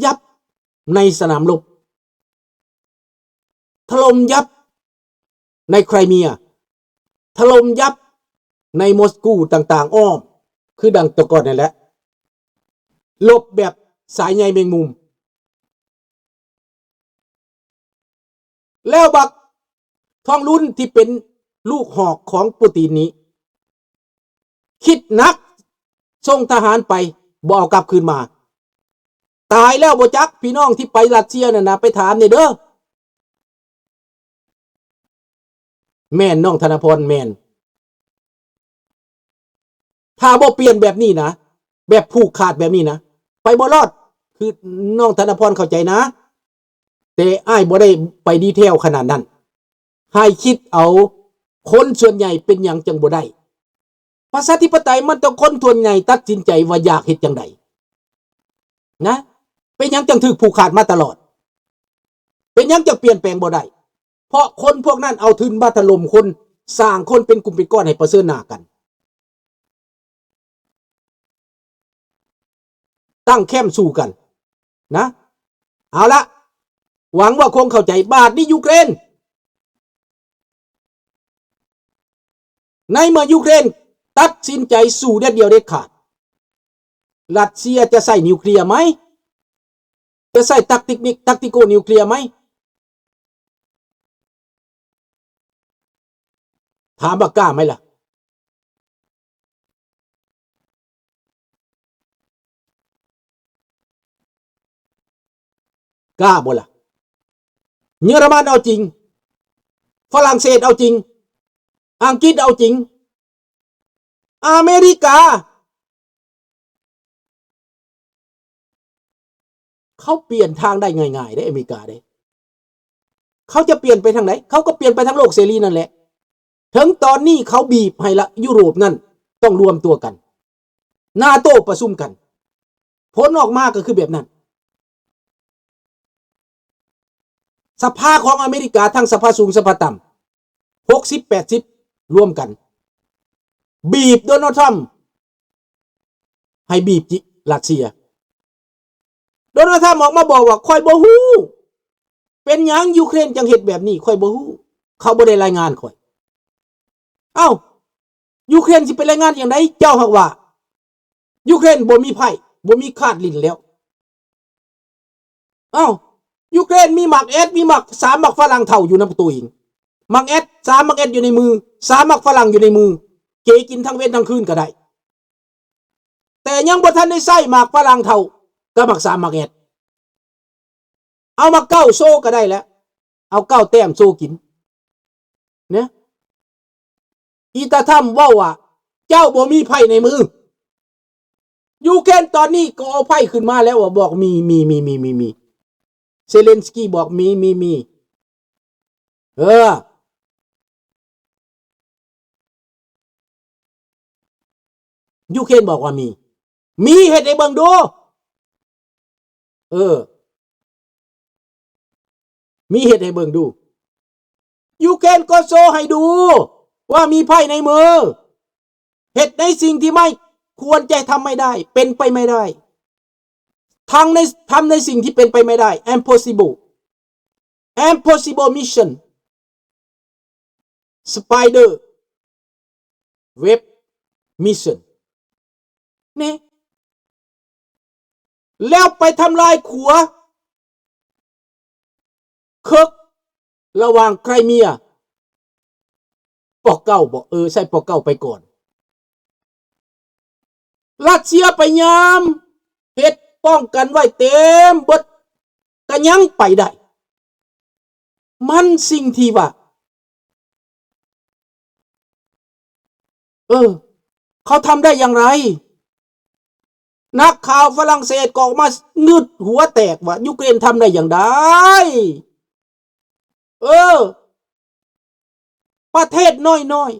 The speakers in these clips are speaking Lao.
ຍັບໃນສະໜາມລົບ, ຖະຫຼົ່ມຍັບໃນໄຄຣເມຍ, ຖະຫຼົ່ມຍັບໃນມົສກູຕ່າງໆອ້ອມ ຄືດັ່ງແຕ່ກ່ອນນັ້ນແຫຼະ, ລົບແບບສາຍໃຍແມງມຸມ. ແລ້ວບັກທອງລຸນທີ່ເປັນລູກຫອກຂອງປູຕິນນີ້ ຄິດໜັກ ສົ່ງທະຫານໄປ ບໍ່ເອົາກັບຄືນມາ. ຕາຍແລ້ວບໍ່ຈັກ, ພີ່ນ້ອງທີ່ໄປຣັດເຊຍນັ້ນນະ ໄປຖາມແດ່ເດີ. ແມ່ນ ນ້ອງທະນະພອນ ແມ່ນ. ຖ້າບໍ່ປ່ຽນແບບນີ້ນະ, ແບບຜູກຂາດແບບນີ້ນະ, ໄປບໍ່ລອດ. ຄືນ້ອງທະນະພອນເຂົ້າໃຈນະ, ແຕ່ອ້າຍບໍ່ໄດ້ໄປດີເທວຂະໜາດນັ້ນ. ໃຫ້ຄິດເອົາຄົນສ່ວນໃຫຍ່ເປັນຫຍັງຈັ່ງບໍ່ໄດ້. ປະຊາທິປະໄຕມັນຕ້ອງຄົນສ່ວນໃຫຍ່ຕັດສິນໃຈວ່າຢາກເຮັດຈັ່ງໃດນະ. ເປັນຫຍັງຈັ່ງຖືກຜູກຂາດມາຕະຫຼອດ? ເປັນຫຍັງຈັ່ງປ່ຽນແປງບໍ່ໄດ້? ເພາະຄົນພວກນັ້ນເອົາທຶນມາຖະຫຼົ່ມຄົນ, ສ້າງຄົນເປັນກຸ່ມເປັນກ້ອນໃຫ້ປະເຊີນໜ້າກັນ. ຕັ້ງແຄມສູ້ກັນນະ. ເອົາລະ, ຫວັງວ່າຄົງເຂົ້າໃຈ. ບາດນີ້ຢູເຄຣນ, ໃນເມື່ອຢູເຄຣນຕັດສິນໃຈສູ້ເດັດດ່ຽວເດັດຂາດ, ຣັດເຊຍຈະໃຊ້ນິວເຄລຍໄໝ? ຈະໃຊ້ຕັກຕິກນິກ tactical nuclear ໄໝ? ຖາມວ່າກ້າໄໝລະ? ກ້າບໍ່ລະ? ເຢຍລະມັນເອົາຈິງ, ຝຣັ່ງເສດເອົາຈິງ, ອັງກິດເອົາຈິງ, ອາເມລິກາ ເຂົາປ່ຽນທາງໄດ້ງ່າຍໆເດ້ ອາເມລິກາເດ້. ເຂົາຈະປ່ຽນໄປທາງໃດ? ເຂົາກໍປ່ຽນໄປທາງໂລກເສລີນັ້ນແຫຼະ. ເຖິງຕອນນີ້ເຂົາບີບໃຫ້ລະ ຢູໂຣບນັ້ນຕ້ອງລວມຕົວກັນ, ນາໂຕປະຊຸມກັນ, ຜົນອອກມາກໍຄືແບບນັ້ນ. ສະພາຂອງອາເມລິກາ ທັງສະພາສູງສະພາຕ່ຳ ຫົກສິບແປດສິບ ລວມກັນ ບີບໂດນັລ ທຣຳ ໃຫ້ບີບຈິ ຣັດເຊຍ. ໂດນັລ ທຣຳ ອອກມາບອກວ່າ ຂ້ອຍບໍ່ຮູ້ ເປັນຫຍັງຢູເຄຣນຈັ່ງເຮັດແບບນີ້ ຂ້ອຍບໍ່ຮູ້ ເຂົາບໍ່ໄດ້ລາຍງານຂ້ອຍ. ເອົ້າ ຢູເຄຣນຊິໄປລາຍງານຈັ່ງໃດ? ເຈົ້າຫາກວ່າ ຢູເຄຣນບໍ່ມີໄພ້ ບໍ່ມີຄາດຫຼິ້ນແລ້ວ. ເອົ້າ ຢູເຄຣນມີໝາກແອດ ມີໝາກ ສາມໝາກຝຣັ່ງເຖົ້າຢູ່ນຳໂຕເອງ. ໝາກແອດ ສາມໝາກແອດຢູ່ໃນມື, ສາມໝາກຝຣັ່ງຢູ່ໃນມື, ເກກິນທັງເວັນທັງຄືນກໍໄດ້. ແຕ່ຍັງບໍ່ທັນໄດ້ໃຊ້ໝາກຝຣັ່ງເຖົ້າກັບໝາກ ສາມໝາກແອດ. ເອົາໝາກເກົ້າໂຊກໍໄດ້ແຫຼະ, ເອົາເກົ້າແຕ້ມໂຊກິນ ນະ. ອີຕາທຣຳເວົ້າວ່າ ເຈົ້າບໍ່ມີໄພ້ໃນມື. ຢູເຄຣນຕອນນີ້ກໍເອົາໄພ້ຂຶ້ນມາແລ້ວ ວ່າບອກມີ ມີ ມີ ມີ ມີ ມີ. ເຊເລັນສກີບອກມີ ມີ ມີ. ເອີ ຢູເຄຣນບອກວ່າມີ ມີ ເຮັດໃຫ້ເບິ່ງດູ. ເອີ ມີ ເຮັດໃຫ້ເບິ່ງດູ. ຢູເຄຣນກໍໂຊໃຫ້ດູວ່າມີໄພ້ໃນມື. ເຮັດໃນສິ່ງທີ່ໄມ່ຄວນຈະທຳໄມ່ໄດ້ ເປັນໄປໄມ່ໄດ້. ທັງໃນ ທຳໃນສິ່ງທີ່ເປັນໄປໄມ່ໄດ້ impossible, impossible mission, spider web mission ນີ້ ແລ້ວໄປທຳລາຍຂົວເຄິກລະຫວ່າງໄຄຣເມຍ ປໍເກົ້າບໍ? ເອີ ໃຊ້ປໍເກົ້າໄປກ່ອນ. ຣັດເຊຍພະຍາຍາມເຮັດປ້ອງກັນໄວ້ເຕັມເບິດ ກະຍັງໄປໄດ້. ມັນສິ່ງທີ່ວ່າ ເອີ ເຂົາທຳໄດ້ຢ່າງໃດ? ນັກຂ່າວຝຣັ່ງເສດກໍອອກມາງຶດຫົວແຕກວ່າ ຢູເຄຣນທຳໄດ້ຢ່າງໃດ? ເອີ ປະເທດນ້ອຍ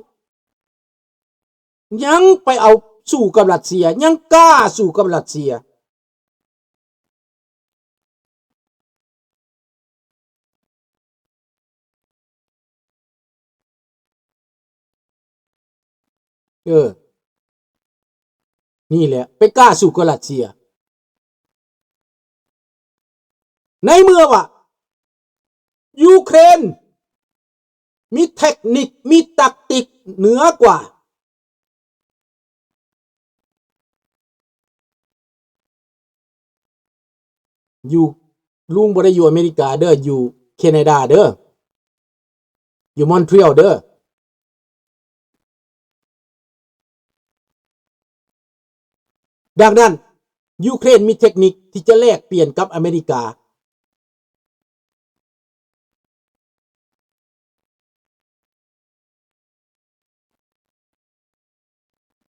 ໆ ຍັງໄປເອົາສູ້ກັບຣັດເຊຍ, ຍັງກ້າສູ້ກັບຣັດເຊຍ. ເອີ ນີ້ແຫຼະ ໄປກ້າສູ້ກັບຣັດເຊຍ. ໃນເມື່ອວ່າຢູເຄຣນມີເທັກນິກ ມີແທັກຕິກເໜືອກວ່າ ຢູ່ ລຸງບໍ່ໄດ້ຢູ່ອາເມລິກາເດີ້ ຢູ່ແຄນາດາເດີ້ ຢູ່ມອນທຣີອອລເດີ້. ດັ່ງນັ້ນ ຢູເຄຣນມີເທັກນິກທີ່ຈະແລກປ່ຽນກັບອາເມລິກາ.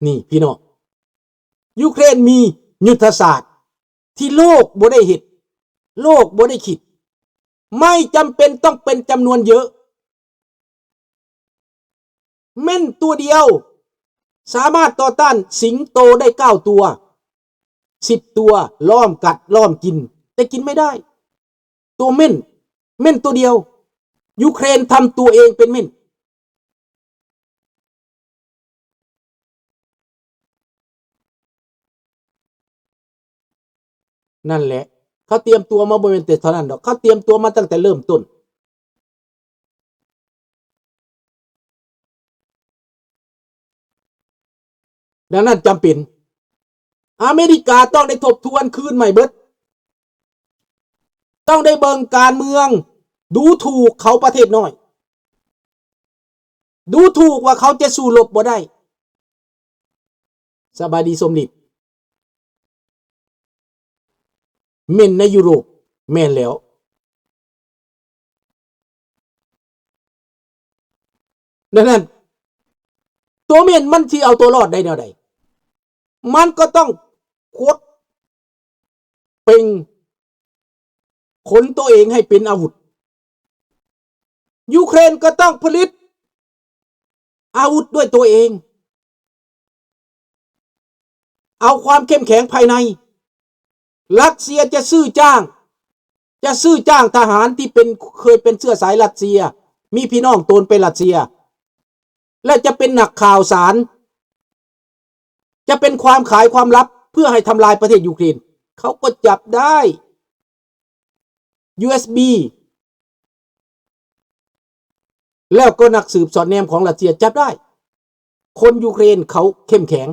ນີ້ພີ່ນ້ອງ, ຢູເຄຣນມີຍຸດທະສາດທີ່ໂລກບໍ່ໄດ້ເຮັດ, ໂລກບໍ່ໄດ້ຄິດ. ໄມ້ຈຳເປັນຕ້ອງເປັນຈຳນວນເຍອະ. ເມັ້ນຕົວດຽວສາມາດຕໍ່ຕ້ານສິງໂຕໄດ້ເກົ້າຕົວ, ສິບຕົວ, ລ້ອມກັດ, ລ້ອມກິນ, ແຕ່ກິນໄມ່ໄດ້. ຕົວເມັ້ນ, ເມັ້ນຕົວດຽວ, ຢູເຄຣນທຳຕົວເອງເປັນເມັ້ນ. ນັ້ນແຫຼະ, ເຂົາຕຽມຕົວມາບໍ່ແມ່ນແຕ່ເທົ່ານັ້ນດອກ, ເຂົາຕຽມຕົວມາຕັ້ງແຕ່ເລີ່ມຕົ້ນ. ດັ່ງນັ້ນຈຳເປັນ ອາເມລິກາຕ້ອງໄດ້ທົບທວນຄືນໃໝ່ເບິດ, ຕ້ອງໄດ້ເບິ່ງການເມືອງ ດູຖູກເຂົາປະເທດນ້ອຍ, ດູຖູກວ່າເຂົາຈະສູ້ລົບບໍ່ໄດ້. ສະບາຍດີສົມລິດ, ເມັ້ນໃນຢູໂຣບ, ແມ່ນແລ້ວ. ດັ່ງນັ້ນ ຕົວເມັ້ນມັນຊິເອົາຕົວລອດໄດ້ແນວໃດ? ມັນກໍຕ້ອງກົດເປັ່ງຂົນຕົວເອງໃຫ້ເປັນອາວຸດ. ຢູເຄຣນກໍຕ້ອງຜະລິດອາວຸດດ້ວຍຕົວເອງ. ເອົາຄວາມເຂັ້ມແຂງພາຍໃນ. ຣັດເຊຍຈະຊື້ຈ້າງ, ຈະຊື້ຈ້າງທະຫານທີ່ເປັນ, ເຄີຍເປັນເຊື້ອສາຍຣັດເຊຍ, ມີພີ່ນ້ອງໂຕນໄປຣັດເຊຍ ແລະ ຈະເປັນນັກຂ່າວສານ, ຈະເປັນຄວາມຂາຍຄວາມລັບເພື່ອໃຫ້ທຳລາຍປະເທດຢູເຄຣນ. ເຂົາກໍຈັບໄດ້ ຢູເອັສບີ ແລ້ວກໍນັກສືບສອດແນມຂອງຣັດເຊຍຈັບໄດ້. ຄົນຢູເຄຣນເຂົາເຂັ້ມແຂງ,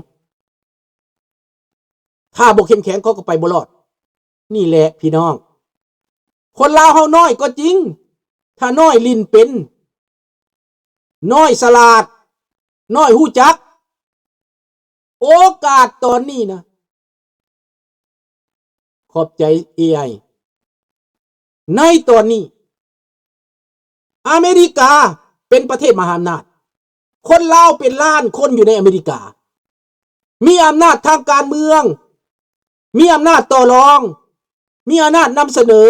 ຖ້າບໍ່ເຂັ້ມແຂງເຂົາກໍໄປບໍ່ລອດ. ນີ້ແຫຼະພີ່ນ້ອງ, ຄົນລາວເຮົານ້ອຍກໍຈິງ, ຖ້ານ້ອຍຫຼິ້ນເປັນ, ນ້ອຍສະຫຼາດ, ນ້ອຍຮູ້ຈັກ, ໂອກາດຕອນນີ້ນະ, ຂອບໃຈເອໄອ. ໃນຕອນນີ້ ອາເມລິກາເປັນປະເທດມະຫາອຳນາດ, ຄົນລາວເປັນລ້ານຄົນຢູ່ໃນອາເມລິກາ, ມີອຳນາດທາງການເມືອງ, ມີອຳນາດຕໍ່ລອງ, ມີອຳນາດນຳສະເໜີ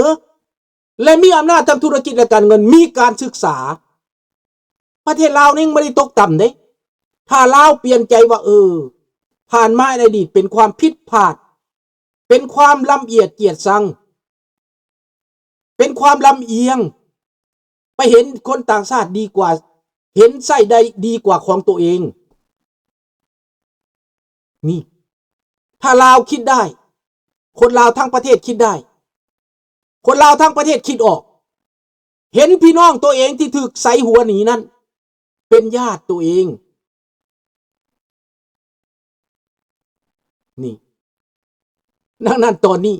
ແລະ ມີອຳນາດທາງທຸລະກິດ ແລະ ການເງິນ, ມີການສຶກສາ. ປະເທດລາວນີ້ຍັງບໍ່ໄດ້ຕົກຕ່ຳເດ້. ຖ້າລາວປ່ຽນໃຈວ່າ ເອີ ຜ່ານມາໃນອະດີດເປັນຄວາມຜິດພາດ, ເປັນຄວາມລຳອຽດກຽດຊັງ, ເປັນຄວາມລຳອຽງ, ໄປເຫັນຄົນຕ່າງຊາດດີກວ່າ, ເຫັນໃຊ້ໄດ້ດີກວ່າຂອງຕົວເອງ. ນີ້ ຖ້າລາວຄິດໄດ້, ຄົນລາວທັງປະເທດຄິດໄດ້, ຄົນລາວທັງປະເທດຄິດອອກ, ເຫັນພີ່ນ້ອງຕົວເອງທີ່ຖືກໃສ່ຫົວໜີນັ້ນເປັນຍາດຕົວເອງ. ນີ້ ດັ່ງນັ້ນຕອນນີ້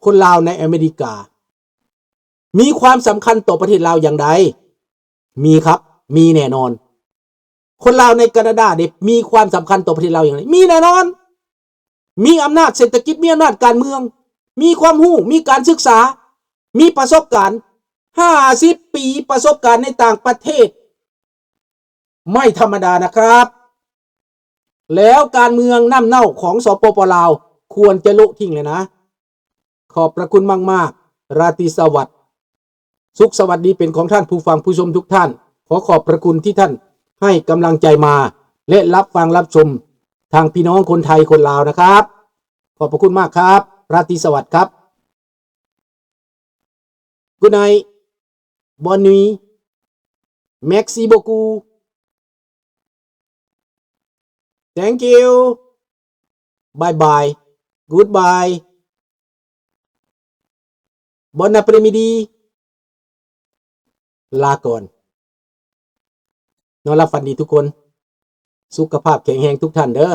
ຄົນລາວໃນອາເມລິກາ ມີຄວາມສຳຄັນຕໍ່ປະເທດລາວຢ່າງໃດ? ມີຄັບ, ມີແນ່ນອນ. ຄົນລາວໃນການາດາເດ ມີຄວາມສຳຄັນຕໍ່ປະເທດລາວຢ່າງໃດ? ມີແນ່ນອນ. ມີອຳນາດເສດຖະກິດ, ມີອຳນາດການເມືອງ, ມີຄວາມຮູ້, ມີການສຶກສາ, ມີປະສົບການ ຫ້າສິບປີປະສົບການໃນຕ່າງປະເທດ. ໄມ່ທຳມະດານະຄັບ. ແລ້ວການເມືອງນ້ຳເນົ່າຂອງ ສປປ ລາວ ຄວນຈະໂລະຖິ້ມແລ້ວນະ. ຂອບພະຄຸນມາກໆ. ລາຕີສະຫວັດ, ສຸກສະຫວັດດີເປັນຂອງທ່ານຜູ້ຟັງຜູ້ຊົມທຸກທ່ານ. ຂໍຂອບພະຄຸນທີ່ທ່ານໃຫ້ກຳລັງໃຈມາ ແລະ ຮັບຟັງຮັບຊົມທາງພີ່ນ້ອງຄົນໄທຄົນລາວນະຄັບ. ຂອບພະຄຸນມາກຄັບ. ລາຕີສະຫວັດຄັບ. Good night. Bonne nuit. Merci beaucoup. Thank you. Bye bye. Goodbye. Bon après-midi. ລາກ່ອນ. ນອນຫຼັບຝັນດີທຸກຄົນ. ສຸຂະພາບແຂງແຮງທຸກທ່ານເດີ້.